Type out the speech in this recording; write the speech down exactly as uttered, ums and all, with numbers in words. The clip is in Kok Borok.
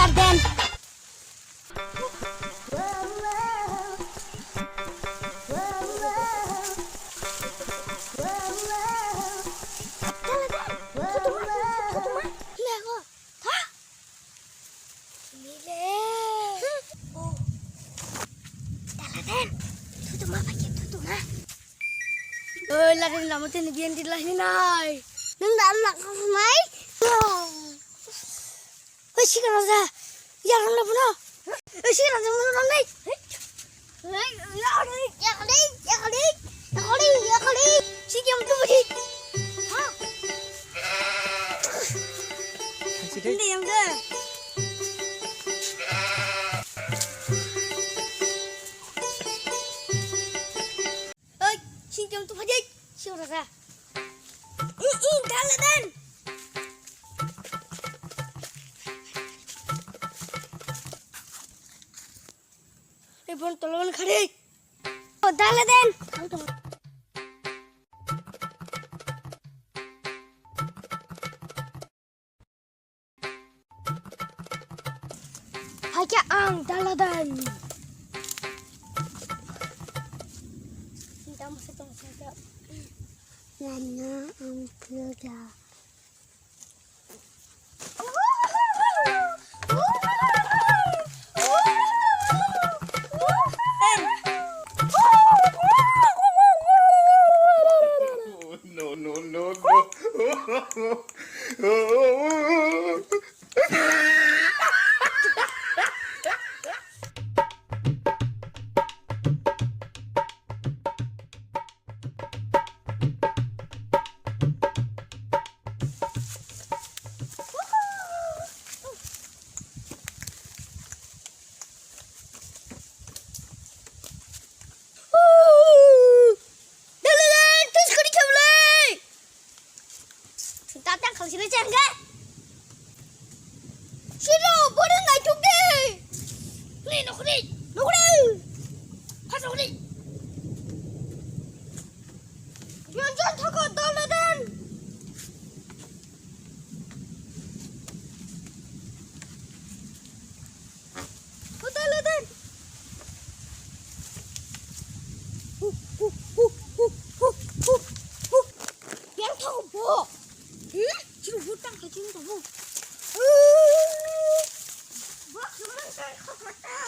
Then. Oi, lari namo tini biyan di lahi nai. Nung da anak mai. Hei, sikar aja. Ya, rong na puno. Hei, sikar aja, muno rong nai. Hei, ya, kali, ya, kali, ya, kali. Ya, kali, ya, kali. Siki am tu budi. Ha? Siki. Ini yang ke. Oi, sing jam tu phajai, siu rara. I, i, dal dan. Ei, bon tolon khari. O, dal dan. Haikhe ang daladan. Nana ang pura. No, no, no, no. Daladan, tus kari khablai. Tatang khal sini changga. Sino, bodo ngai tuk de. Ni nokri, nokri. Khas nokri. Yon jon thoko daladan. Hotel, hotel. Yang tau bo. Hmm? Cuma hutang ke cuma tau. Bak sebentar kau kata.